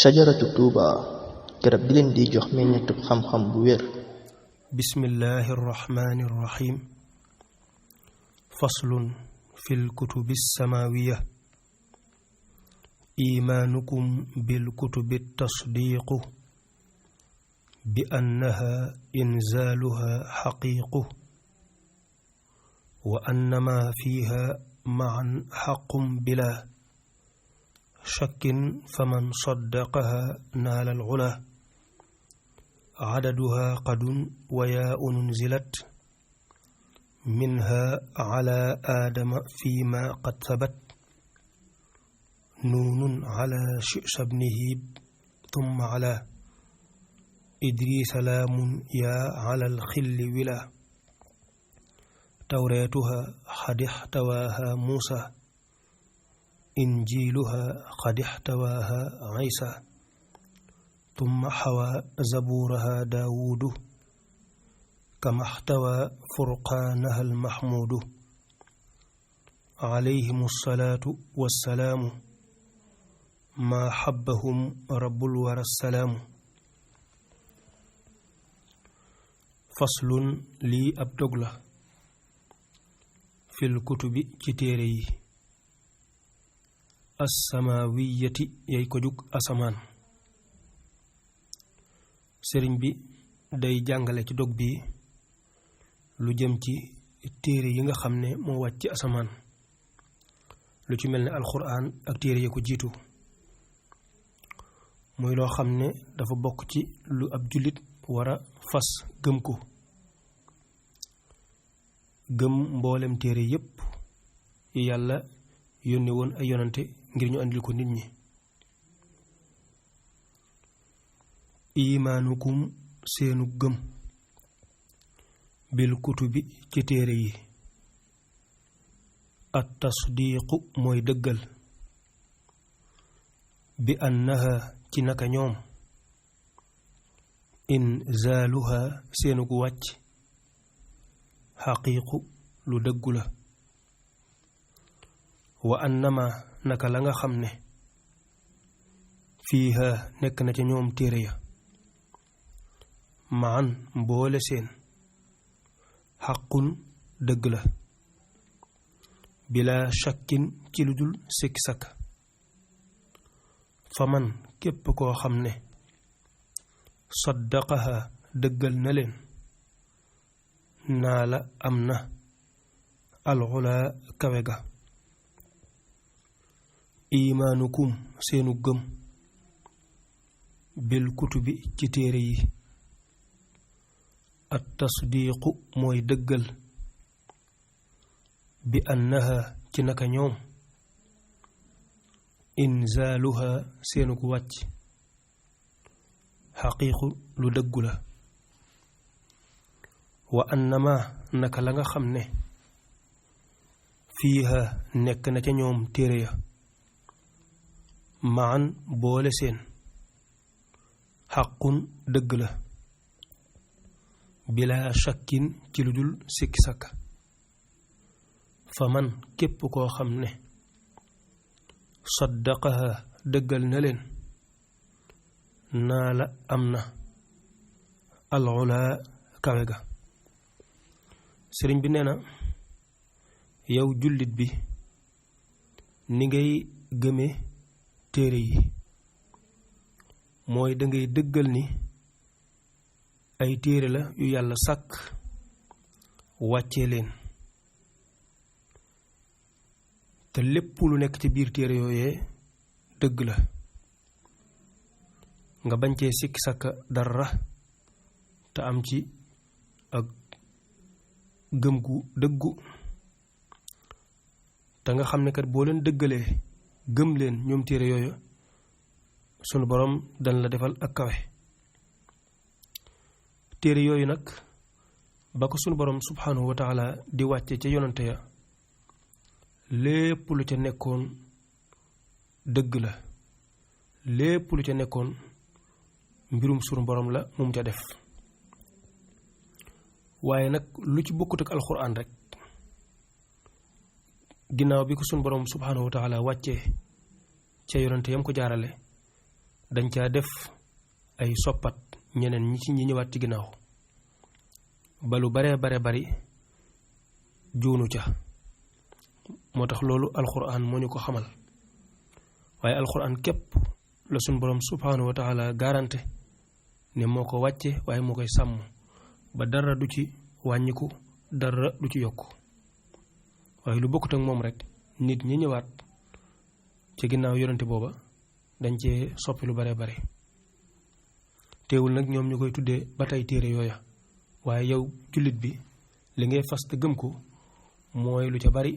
shajaratu tuuba garab gi leen di jox meññetub xam-xam bu wér. bismillahi rrahmani rrahim. faslun fil kutubi samawiya. iimaanukum bil kutubi tasdiiqu bi annaha inzaaluha xaqiiqu wa annama fiiha maan xaqum bila shakkin faman saddaqaha naala al-ula adaduha qadun wa yaa'un unzilat minha ala aadama fiima qad sabat nuunun ala shi'sa bnihi thumma ala idrisa laamun yaa ala al-xilli wila tawreetuha xad ixtawaaha muusa injiiluha qad ixtawaaha Iisa tumma xawaa zabuuraha Daawuudu kama xtawaa furqaanaha almaxmuudu alayhimu salaatu wassalaamu maa xabbahum rabbul wara salaamu. faslun lii ab dog la fil kutubi ci téere yi assamawiyati yay ko jug asamaan. sëriñ bi day jàngale ci dog bi lu jëm ci téere yi nga xam ne moo wàcc ci asamaan lu ci mel ne alxuraan ak téere ya ko jiitu muy loo xam ne dafa bokk ci lu ab jullit war a fas gëm ko, gëm mboolem téere yépp yi yàlla yónni woon ay yonante ngir ñu andil ko nit ñi. imaanukum seenu gëm bil kutubi ci téere yi at tasdiiqu mooy dëggal bi annaha ci naka ñoom inzaaluha seenu gu wàcc xaqiiqu lu dëggu la wa annama naka la nga xam ne fiiha nekk na ca ñoom téere ya maan mboole seen xaqun dëgg la bila shakkin ci lu dul sikki sakk fa man képp koo xam ne saddaqaha dëggal na leen naa la am na alxula kawe ga. imaanukum seenu gëm bil kutubi ci téere yi at tasdiiqu mooy dëggal bi annaha ci naka ñoom inzaaluha seenu gu wàcc xaqiiqu lu dëggu la wa annama naka la nga xam ne fiiha nekk na ca ñoom téere ya maan boole seen xaqun dëgg la bila shakkin ci lu dul sikki sakka fa man képp koo xam ne saddaqaha dëggal na leen naa la am na alxula kawe ga. sëriñ bi nee na yow jullit bi ni ngay gëme téere yi mooy dangay dëggal ni ay téere la yu yàlla sàkk wàccee leen te lépp lu nekk ci biir téere yooyee dëgg la nga bañ cee sikki sàkka dara te am ci ak gëm gu dëggu te nga xam ne kat boo leen dëggalee gëm leen ñoom téere yooyu sunu boroom dana la defal ak kawe. téere yooyu nag ba ko sunu boroom subhaanahu wa taala di wàcce ca yonante ya lépp lu ca nekkoon dëgg la, lépp lu ca nekkoon mbirum sunu boroom la mum ca def. waaye nag lu ci bokkut ak alxuraan rek ginnaaw bi ko sunu boroom subhaanahu wa taala wàccee ca yonante yam ko jaarale dañ caa def ay soppat ñeneen ñi ci ñi ñëwaat ci ginnaaw ba lu bare bari juunu ca moo tax loolu alxuraan moo ñu ko xamal waaye alxuraan képp la suñ borom subhaanahu wa taala garanté ne moo ko wàcce waaye moo koy sàmm ba dara du ci wàññiku dara du ci yokk waaye lu bokkut ak moom rek nit ñi ñëwaat ci ginnaaw yonente booba dañ cee soppi lu bare bare teewul nag ñoom ñu koy tuddee ba tey téere yooya waaye yow jullit bi li ngay fas te gëm ko mooy lu ca bari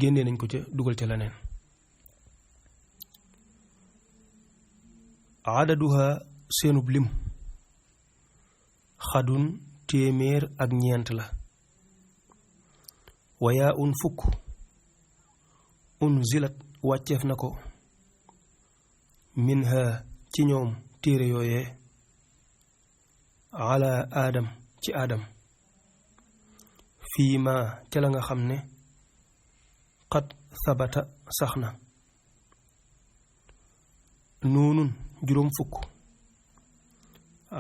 génnee nañ ko ca dugal ca leneen adaduha seenub lim xadun téeméer ak ñeent la wayaa un fukk unzilat wàcceef na ko minha ci ñoom téere yooyee ala aadam ci aadam fii ma ca la nga xam ne qad sabata sax na nuunun juróom fukk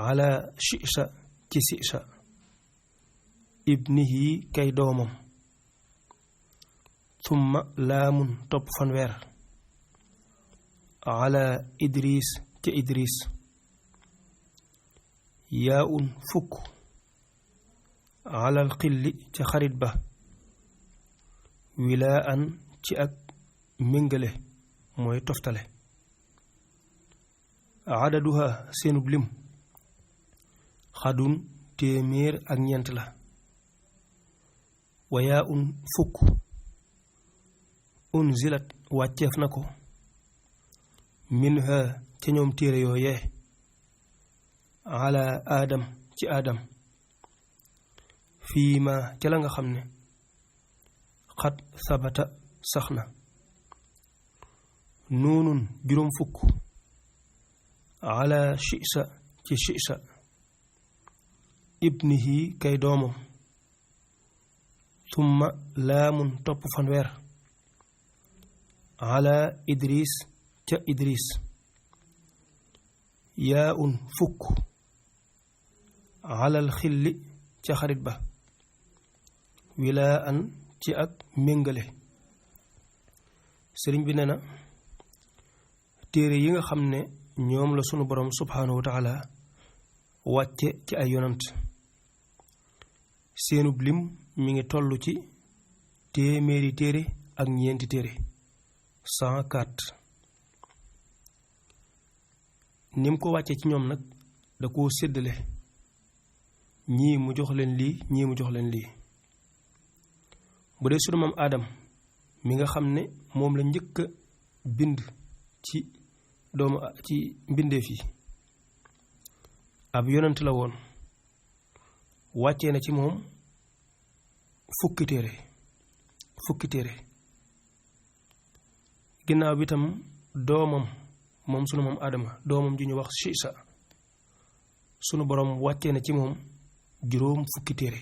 ala shisha ci sisha ibnihi kay doomam thumma laamun topp fanweer ala idris ca idris yaa un fukk alal xilli ca xarit ba wilaa an ci ak méngale mooy toftale adaduha seenub lim xadun téeméer ak ñeent la wayaa un fukk unzilat wàcceef na ko minha ca ñoom téere yooyee ala aadam ci aadam fii ma ca la nga xam ne xat sabata sax na nuunun juróom fukk ala shisha ci shisha ibnihi kay doomam thumma laamun topp fanweer ala idris ca idris yaa un fukk alal xilli ca xarit ba wilaa an ci ak méngale sëriñ bi nee na téere yi nga xam ne ñoom la sunu borom subhaanahu wa taala wàcce ci ay yonant seenub lim mi ngi toll ci téeméeri téere ak ñeenti téere 104 nim ko wàcce ci ñoom nag da koo séddale ñii mu jox leen lii ñii mu jox leen lii bu dee sunu maam aadam mi nga xam ne moom la njëkk a bind ci mbindeef yi ab yonent la woon wàccee na ci moom fukki téere ginnaaw bi tam doomam moom sunu maam aadama doomam ju ñu wax Siisa sunu borom wàccee na ci moom juróom fukki téere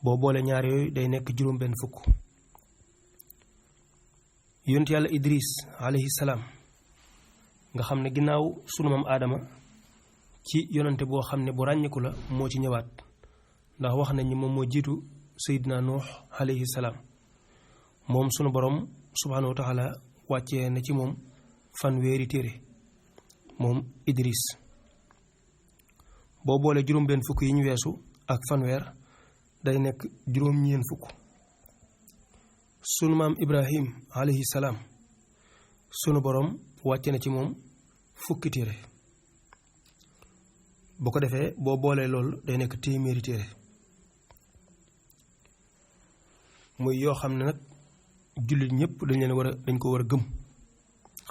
boo boole ñaar yooyu day nekk juróom benn fukk yonent yàlla Idris alayhi salaam nga xam ne ginnaaw sunu maam aadama ci yonante boo xam ne bu ràññiku la moo ci ñëwaat ndax wax nañ ni moom moo jiitu Seydina Nuux alayhi salaam moom sunu borom subhaanahu wa taala wàccee na ci moom fanweeri téere moom Idris boo boole juróom benn fukk yi ñu weesu ak fanweer day nekk juróom ñeen fukk sunu maam Ibrahim alayhi salaam sunu borom wàcce na ci moom fukki téere boo ko defee boo boolee loolu day nekk téeméeri téere muy yoo xam ne nag jullit ñëpp dañ ko war a gëm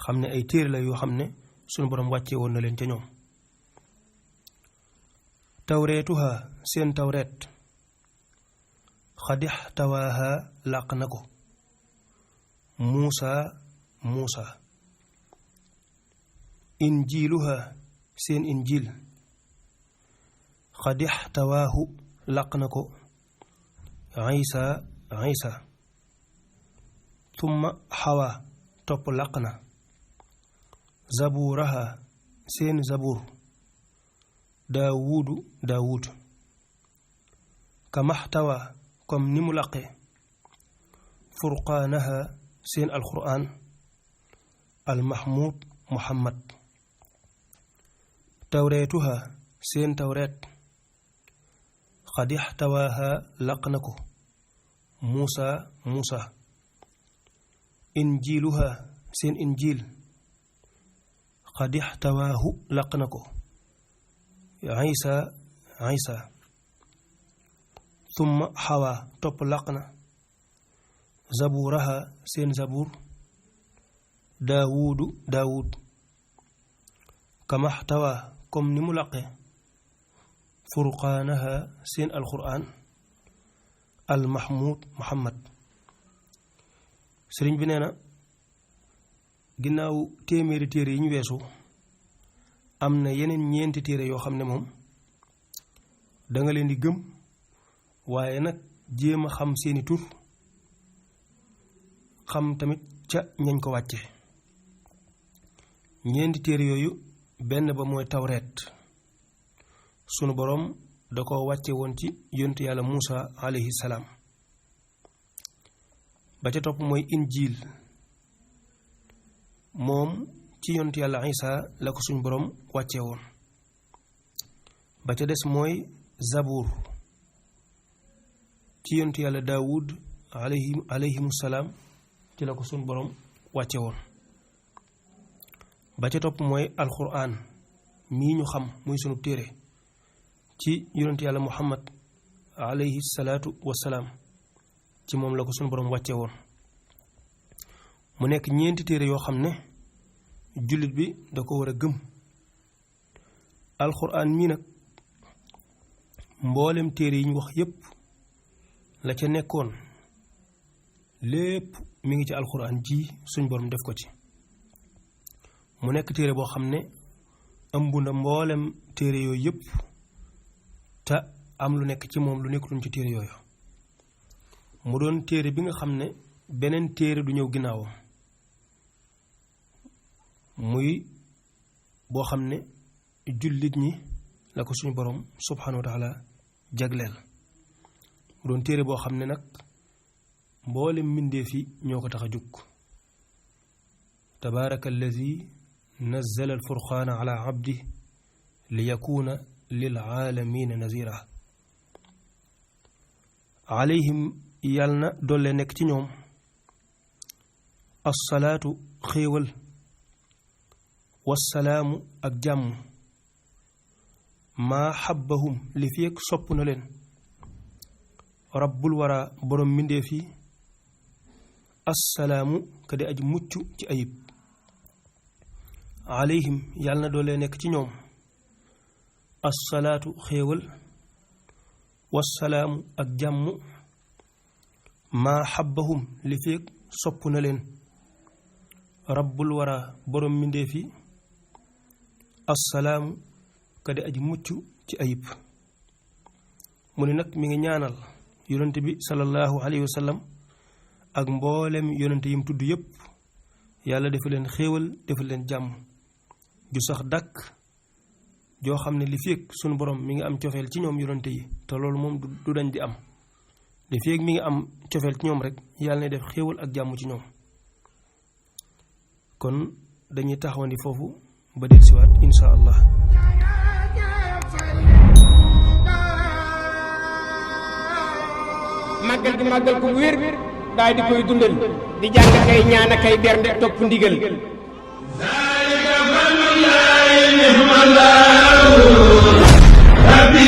xam ne ay téere la yoo xam ne sunu borom wàcce woon na leen ca ñoom tawreetuha seen tawreet xadix tawaaha làq na ko muusa injiiluha seen injiil xadix tawaahu làq na ko isa thumma xawa topp làq na zaburaha seen zabur daawud kamaxtawa comme ni mu laqe furqaanaha seen alquran almahmud muhammad tawreetuha seen tawreet xad ixtawaaha laq na ko muusa injiiluha seen injiil xad ixtawaahu laq na ko isa thumma xawaa topp laq na zaburaha seen zabur daawud kamaxtawaa comme ni mu laqe furqaanaha seen alquran almahmud muhammad sëriñ bi nee na ginnaaw téeméeri téere yi ñu weesu am na yeneen ñeenti téere yoo xam ne moom danga leen di gëm waaye nag jéem a xam seeni tur xam tamit ca ñañ ko wàcce ñeenti téere yooyu benn ba mooy tawreet sunu boroom da ko wàcce woon ci yontu yàlla Muusa alayhi salaam ba ca topp mooy injiil moom ci yontu yàlla Isa la ko suñu boroom wàcce woon ba ca des mooy zabuur ci yontu yàlla Daawud alayhimu salaam ci la ko suñu boroom wàcce woon ba ca topp mooy alquran mii ñu xam muy sunu téere ci yonent yàlla muhammad alayhi salaatu wassalaam ci moom la ko sunu boroom wàcce woon mu nekk ñeenti téere yoo xam ne jullit bi da ko war a gëm alquran mii nag mboolem téere yi ñu wax yépp la ca nekkoon lépp mi ngi ci alquran ji suñ boroom def ko ci mu nekk téere boo xam ne ëmb na mboolem téere yooyu yépp te am lu nekk ci moom lu nekkuloon ci téere yooyu mu doon téere bi nga xam ne beneen téere du ñëw ginnaawam muy boo xam ne jullit ñi la ko suñu boroom subhanahu wa taala jagleel mu doon téere boo xam ne nag mboolem mbindeef yi ñoo ko tax a jukk tabaaraka allazi nazzala alfurqaana ala abdi li yakuna lil aalamiina nazira alayhim yàlla na dolle nekk ci ñoom assalaatu xéewal wassalaamu ak jàmm maa xabbahum li fi sopp na leen rabbul wara boroom mbindeef yi assalaamu ka di aji mucc ci ayib alayhim yàlla na doole nekk ci ñoom assalaatu xéewal wassalaamu ak jàmm maa xabbahum li feek sopp na leen rabbul wara boroom mbindeef yi assalaamu ka di aji mucc ci ayib mu ne nag mi ngi ñaanal yonent bi sallallahu alayhi wa sallam ak mboolem yonent yim tudd yépp yàlla dafa leen xéewal dafa leen jàmm ju sax dàkk joo xam ne li feek sunu borom mi ngi am cofeel ci ñoom yonent yi te loolu moom du dañ di am li feek mi ngi am cofeel ci ñoom rek yàlla na def xéewal ak jàmm ci ñoom kon dañuy taxawandi foofu ba dellusiwaat insha allah màggal gi màggal ko wér daal di koy dundal di jàng kay ñaan kay bernde topp ndigal zalika fadlullahi ni'mallahu rabbi